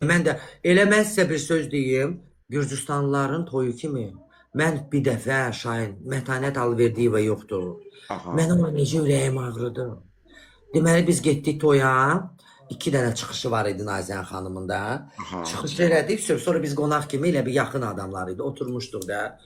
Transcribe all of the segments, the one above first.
Mən də elə mən sizə bir söz deyim, Gürcüstanlıların toyu kimi mən bir dəfə Şahin Mətanət Alıverdiyeva yoxdur. Aha. Mənim ona necə ürəyim ağrıdı. Deməli biz getdik toya. 2 dənə çıxışı var idi Nazən xanımın da. Aha. Çıxış elədik, sonra biz qonaq kimi elə bir yaxın adamlar idi. Oturmuşduq da.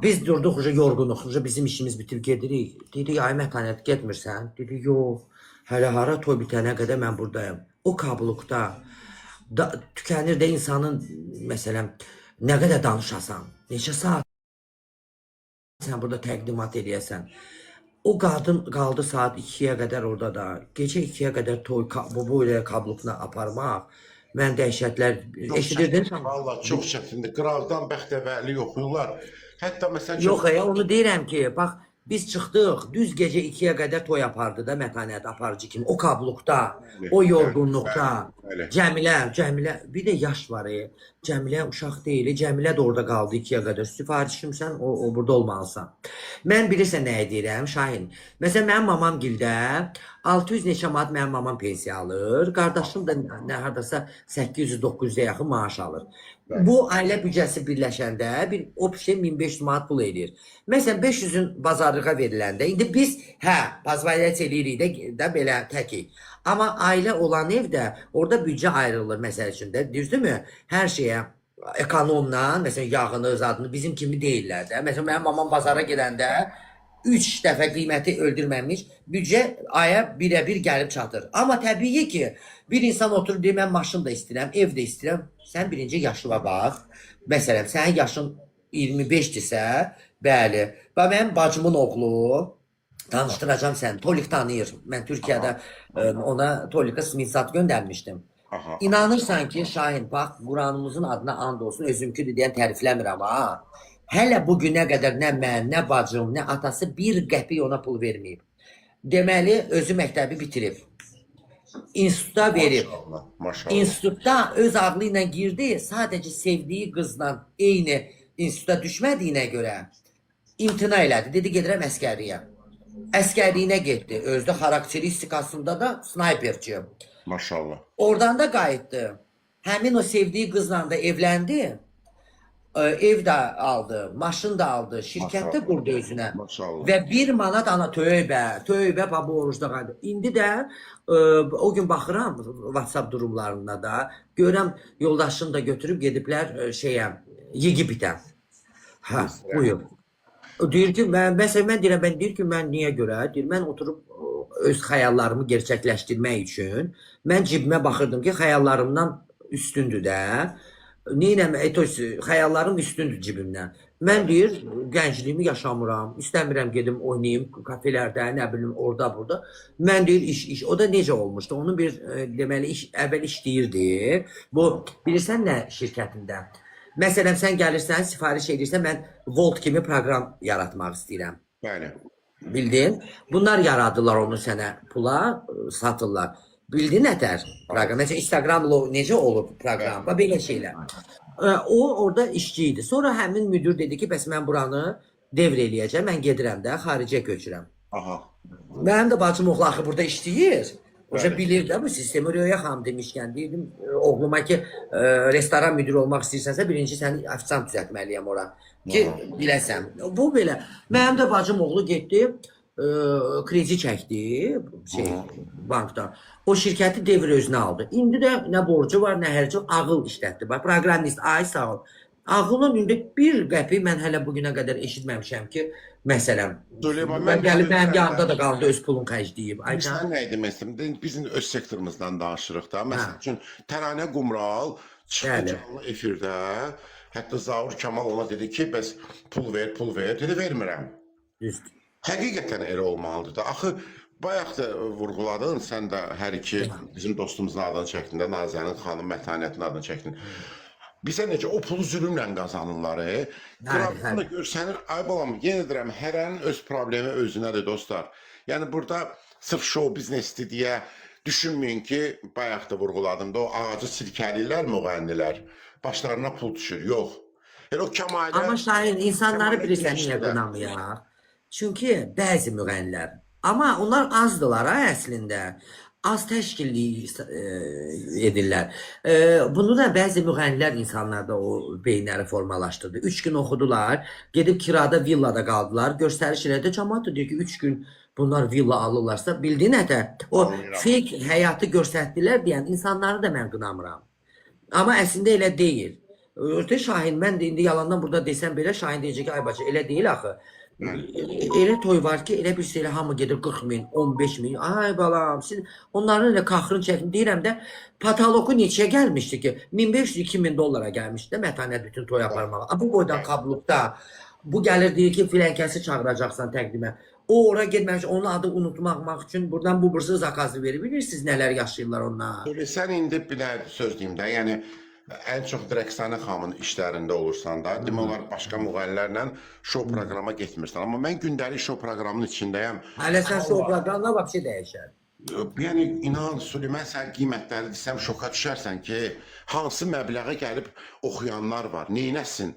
Biz durduq, uca yorğunuq, uca bizim işimiz bitib gedirik. Dedi, ay Mətanət getmirsən? Dedi, yox. Hələ hara toy bitənə qədər mən buradayım. O kablukda da, tükənir də insanın məsələn nə qədər danışasan, neçə saat sən burada təqdimat eləyəsən. O qadın qaldı saat 2-yə qədər orada da. Gecə 2-yə qədər toy bu belə kablukla aparmaq. Mən dəhşətlər Çox eşidirdin çətindir. sən? Vallahi çox çətindir. Qıraqdan bəxtəvərli yoxuyurlar. Hətta məsəl üçün Yox, onu deyirəm ki, bax biz çıxdıq, düz gecə 2-yə qədər toy apardı da Mətanət aparıcı kimi. O kablukda, Bəli, o yorğunluqda. bəli, bəli. Cəmilə, Cəmilə bir də yaş var. Cəmilə uşaq deyil. Cəmilə də orada qaldı 2-yə qədər. Sifarişimsən, o burada olmalısan. Mən bilirsən nəyi deyirəm, Şahin? Məsələn, mənim mamam gildə 600 neçə manat mənim mamam pensiya alır. Qardaşım da nə hardasa 800-900-ə yaxın maaş alır. Bəli. Bu ailə büdcəsi birləşəndə bir o şey 1500 manat pul eləyir. Məsələn 500-ün bazarlığa veriləndə indi biz hə, pozvaliyat eləyirik də belə təkik. Amma ailə olan evdə orada büdcə ayrılır məsəl üçün də, düzdürmü? Hər şeyə ekonomla, məsələn yağını, zadını bizim kimi deyirlər də. Məsələn mənim mamam bazara gedəndə 3 dəfə qiyməti öldürməmiş büdcə aya birə-bir gəlib çatır. Amma təbii ki, bir insan oturub deyir, mən maşın da istəyirəm, ev də istəyirəm. Sən birinci yaşına bax. Məsələn, sənin yaşın 25-dirsə, bəli. Və mənim bacımın oğlu tanışdıracağam səni. Tolik tanıyır. Mən Türkiyədə ona Tolikə sminsat göndərmişdim. Aha. İnanırsan ki, Şahin, bax, Quranımızın adına and olsun, özümküdür deyən tərifləmirəm ha. Hələ bu günə qədər nə mən, nə bacım, nə atası bir qəpik ona pul verməyib. Deməli, özü məktəbi bitirib. İnstituta verib. Maşallah, maşallah. İnstitutda öz ağlı ilə girdi, sadəcə sevdiyi qızla eyni instituta düşmədiyinə görə imtina elədi. Dedi, gedirəm əskərliyə. Əskərliyinə getdi. Özdə xarakteristikasında da snayperçi. Maşallah. Oradan da qayıtdı. Həmin o sevdiyi qızla da evləndi. Ev də aldı, maşın da aldı, şirkət də Maşallah. qurdu özünə. Maşallah. Və bir manat ana tövbə, tövbə bax bu orucda qaldı. İndi də o gün baxıram WhatsApp durumlarında da, görürəm yoldaşını da götürüb gediblər şeyə, Yeqiptə. Hə, buyur. Deyir ki, mən məsələn mən deyirəm, mən deyir ki, mən niyə görə? Deyir, mən oturub öz xəyallarımı gerçəkləşdirmək üçün mən cibimə baxırdım ki, xəyallarımdan üstündür də. Neynəm, xəyallarım üstündür cibimdən. Mən deyir, gəncliyimi yaşamıram, istəmirəm gedim oynayım kafelərdə, nə bilim orada, burada. Mən deyir, iş, o da necə olmuşdu? Onun bir deməli iş əvvəl işləyirdi. Bu bilirsən nə şirkətində? Məsələn, sən gəlirsən, sifariş edirsən, mən Volt kimi proqram yaratmaq istəyirəm. Bəli. Bildin? Bunlar yaradılar onu sənə pula, satırlar. Bildin nətər? Proqram. Məsələn, Instagram necə olub proqram? Bax belə şeylər. O orada işçi idi. Sonra həmin müdür dedi ki, bəs mən buranı devr eləyəcəm, mən gedirəm də, xaricə köçürəm. Aha. Mənim də bacım oğlu axı burada işləyir. Oca Bəli. bilir də bu sistemi. Röya xanım demişkən, deyirdim oğluma ki, restoran müdiri olmaq istəyirsənsə, birinci səni ofisiant düzəltməliyəm ora. Ki, biləsən. Bu belə. Mənim də bacım oğlu getdi, kredi çəkdi şey, bankdan. O şirkəti devr özünə aldı. İndi də nə borcu var, nə hərci, ağıl işlətdi. Bax, proqramist, ay sağ ol. Ağılın indi bir qəpik mən hələ bu günə qədər eşitməmişəm ki, məsələn, Süleyman, mən mən gəlib bir mənim sözlə- yanımda da qaldı öz pulun xərcləyib. Ay can. Sən nə demək istəyirəm? Biz indi öz sektorumuzdan danışırıq da. Məsəl Hə. üçün Təranə Qumral çıxdı Bəli. canlı efirdə. Hətta Zaur Kamal ona dedi ki, bəs pul ver, pul ver. Dedi vermirəm. Düzdür. Həqiqətən elə olmalıdır da. Axı bayaq da vurğuladın, sən də hər iki bizim dostumuzun adını çəkdin də, Nazənin xanım Mətanətin adını çəkdin. Bizə necə o pulu zülmlə qazanırlar. Qıraqdan da görsənir, ay balam, yenə deyirəm, hərənin öz problemi özünədir dostlar. Yəni burada sırf şou biznesdir deyə düşünməyin ki, bayaq da vurğuladım da o ağacı silkəlirlər müğənnilər. Başlarına pul düşür. Yox. Elə o Kəmalə Amma Şahin insanları Kəmalə bilirsən niyə girişdi də. qınamayaq? Çünki bəzi müğənnilər, amma onlar azdılar ha əslində. Az təşkillik edirlər. Bunu da bəzi müğənnilər insanlarda o beyinləri formalaşdırdı. 3 gün oxudular, gedib kirada villada qaldılar. Göstəriş elədi. Camaat da deyir ki, 3 gün bunlar villa alırlarsa, bildin nətər? O Anlayıram. fake həyatı göstərdilər deyən insanları da mən qınamıram. Amma əslində elə deyil. Örtə Şahin, mən də indi yalandan burada desəm belə Şahin deyəcək ki, ay bacı elə deyil axı. Elə toy var ki, elə bir elə hamı gedir 40 min, 15 min. Ay balam, siz onların elə kaxırın çəkin deyirəm də pataloku neçəyə gəlmişdi ki? 1500-2000 dollara gəlmişdi də mətanət bütün toy aparmağa. A, bu boydan kablukda bu gəlir deyir ki, filankəsi çağıracaqsan təqdimə. O ora getməmiş, onun adı unutmaq üçün buradan bu bursu zakazı verir. Bilirsiniz nələr yaşayırlar onlar. Böyle sən indi bir dənə söz deyim də, yəni ən çox Rəqsanə xanımın işlərində olursan da, demək olar başqa müğənnilərlə şou proqrama getmirsən. Amma mən gündəlik şou proqramının içindəyəm. Hələ sən şou proqramına vəbşə dəyişər. Yəni inan Süleyman sən qiymətləri desəm şoka düşərsən ki, hansı məbləğə gəlib oxuyanlar var. Neynəsin?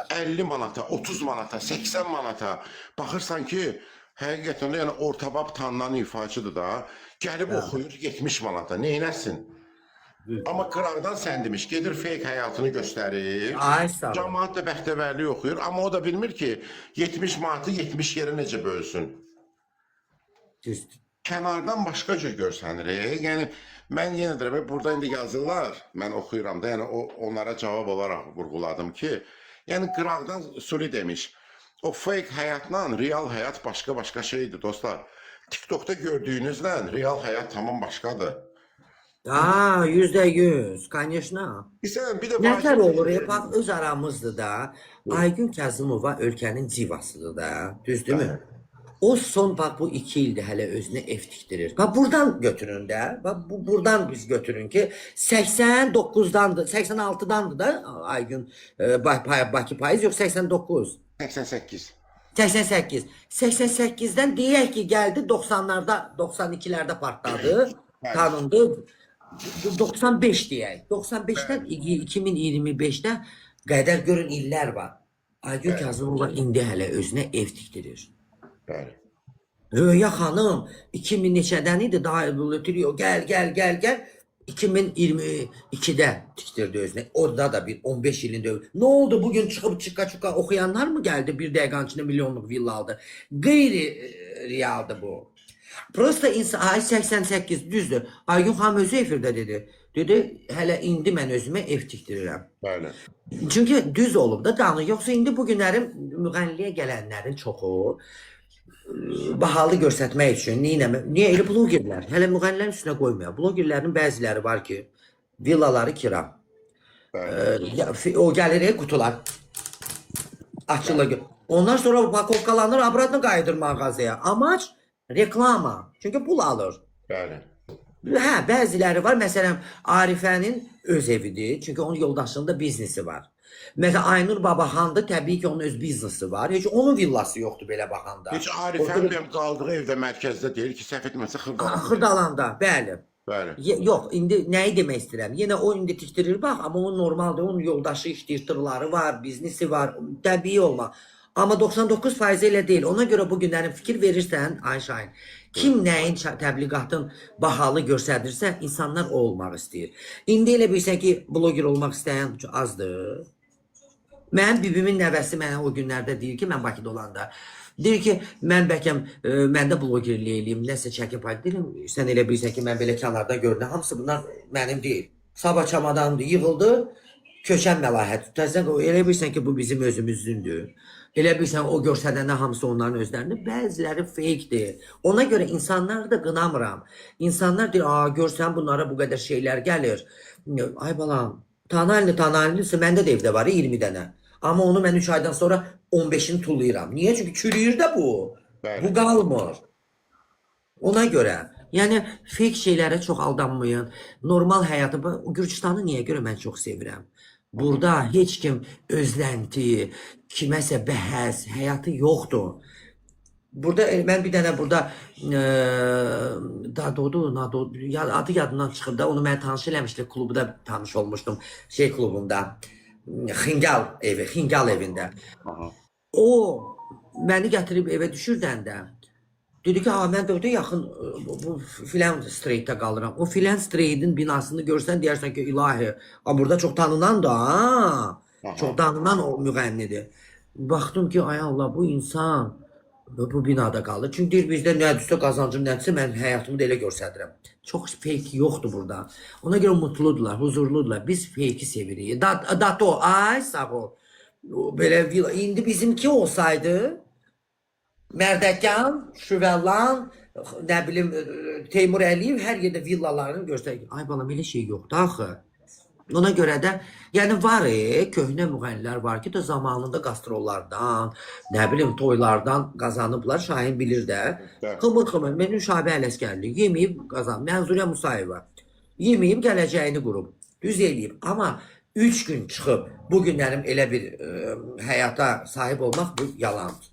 50 manata, 30 manata, 80 manata baxırsan ki, həqiqətən də yəni ortabab tanınan ifaçıdır da, gəlib oxuyur 70 manata. Neynəsin? Amma qıraqdan sən demiş, gedir fake həyatını göstərir. Ay sağ ol. Camaat da bəxtəvərlik oxuyur, amma o da bilmir ki, 70 manatı 70 yerə necə bölsün. Düzdür. Kənardan başqa cür görsənir. Yəni mən yenə də burada indi yazırlar, mən oxuyuram da, yəni o onlara cavab olaraq vurğuladım ki, yəni qıraqdan Suli demiş. O fake həyatla real həyat başqa-başqa şeydir dostlar. TikTokda gördüyünüzlə real həyat tamam başqadır. Aa, %100, конечно. Sən bir də Nətər vacib- olur? Bax, öz aramızdır da. Aygün Kazımova ölkənin divasıdır da. Düzdürmü? O son bax bu 2 ildir hələ özünə ev tikdirir. Bax buradan götürün də. Bax bu buradan biz götürün ki 89-dandır, 86-dandır da Aygün Bakı payız yox 89. 88. 88. 88-dən deyək ki, gəldi 90-larda, 92-lərdə partladı, Bəli. tanındı. 95 deyək. 95-dən 2025-də qədər görün illər var. Aygün Kazımova indi hələ özünə ev tikdirir. Bəli. Röya xanım 2000 neçədən idi daha ötürüyor. Gəl, gəl, gəl, gəl. 2022-də tikdirdi özünə. Orada da bir 15 ilin dövr. Nə oldu bugün çıxıb çıqa çıqa oxuyanlar mı gəldi bir dəqiqənin içində milyonluq villa aldı? Qeyri realdır bu. Prosta insan ay 88 düzdür. Aygün xanım özü efirdə dedi. Dedi, hələ indi mən özümə ev tikdirirəm. Bəli. Çünki düz olub da danı. Yoxsa indi bu günlərin müğənniliyə gələnlərin çoxu bahalı göstərmək üçün neynəmə? Niyə elə blogerlər? Hələ müğənnilərin üstünə qoymuyor. Blogerlərin bəziləri var ki, villaları kira. Bəli. O gəlir qutular. Açılır. Ondan sonra upakovkalanır, abratno qayıdır mağazaya. Amac reklama. Çünki pul alır. Bəli. Hə, bəziləri var. Məsələn, Arifənin öz evidir. Çünki onun yoldaşının da biznesi var. Məsələn, Aynur Babaxandır, təbii ki, onun öz biznesi var. Heç onun villası yoxdur belə baxanda. Heç Arifənin benim qaldığı evdə mərkəzdə deyir ki, səhv etməsə Xırdalan. Xırdalanda, bəli. Bəli. Yox, indi nəyi demək istəyirəm? Yenə o indi tikdirir bax, amma o normaldır. Onun yoldaşı işləyir, tırları var, biznesi var, təbii olma. Amma 99% elə deyil. Ona görə bu günlərin fikir verirsən, ay Şahin, kim nəyin təbliğatın bahalı göstərirsə, insanlar o olmaq istəyir. İndi elə bilirsən ki, bloger olmaq istəyən azdır. Mənim bibimin nəvəsi mənə o günlərdə deyir ki, mən Bakıda olanda, deyir ki, mən bəlkə mən də blogerlik eləyim, nəsə çəkib pay. Deyirəm, sən elə bilirsən ki, mən belə kənarda görünürəm. Hamısı bunlar mənim deyil. Sabah çamadandır, yığıldı, köçən məlahət. Təzədən elə bilirsən ki, bu bizim özümüzündür. Elə bilirsən o göstərənlər hamısı onların özlərindir. Bəziləri fake-dir. Ona görə insanları da qınamıram. İnsanlar deyir, "A, görsən bunlara bu qədər şeylər gəlir." Ay balam, Tanalini, Tanalinisə məndə də evdə var 20 dənə. Amma onu mən 3 aydan sonra 15-ini tullayıram. Niyə? Çünki çürüyür də bu. Bəli. Bu qalmır. Ona görə, yəni fake şeylərə çox aldanmayın. Normal həyatı, bu Gürcüstanı niyə görə mən çox sevirəm? Burada heç kim özlənti, kiməsə bəhəs, həyatı yoxdur. Burada mən bir dənə burada Dadodu, Nadodu, ya, adı yadımdan çıxıb da, onu mən tanış eləmişdi, klubda tanış olmuşdum, şey klubunda, Xingal evi, Xingal evində. Aha. O məni gətirib evə düşürdəndə Dedi ki, ha mən də orada yaxın bu filan streetdə qalıram. O filan streetin binasını görsən deyərsən ki, ilahi, amma burada çox tanınan da, ha. Aha. Çox tanınan o müğənnidir. Baxdım ki, ay Allah, bu insan bu binada qalır. Çünki deyir bizdə nədirsə qazancım nədirsə mən həyatımı da elə göstərirəm. Çox fake yoxdur burada. Ona görə mutludular, huzurludular. Biz fake'i sevirik. Dato, ay sağ ol. O Belə villa. İndi bizimki olsaydı Mərdəkan, Şüvəllan, nə bilim Teymur Əliyev hər yerdə villalarını göstərir. Ay balam elə şey yoxdur axı. Ona görə də, yəni var, köhnə müğənnilər var ki, də zamanında qastrollardan, nə bilim toylardan qazanıblar. Şahin bilir də. Bəli. Xımır xımır. Mənim Şabi Ələsgərli yeməyib qazan. Mənzurə Musayeva yeməyib gələcəyini qurub. Düz eləyib. Amma 3 gün çıxıb bu günlərim elə bir həyata sahib olmaq bu yalandır.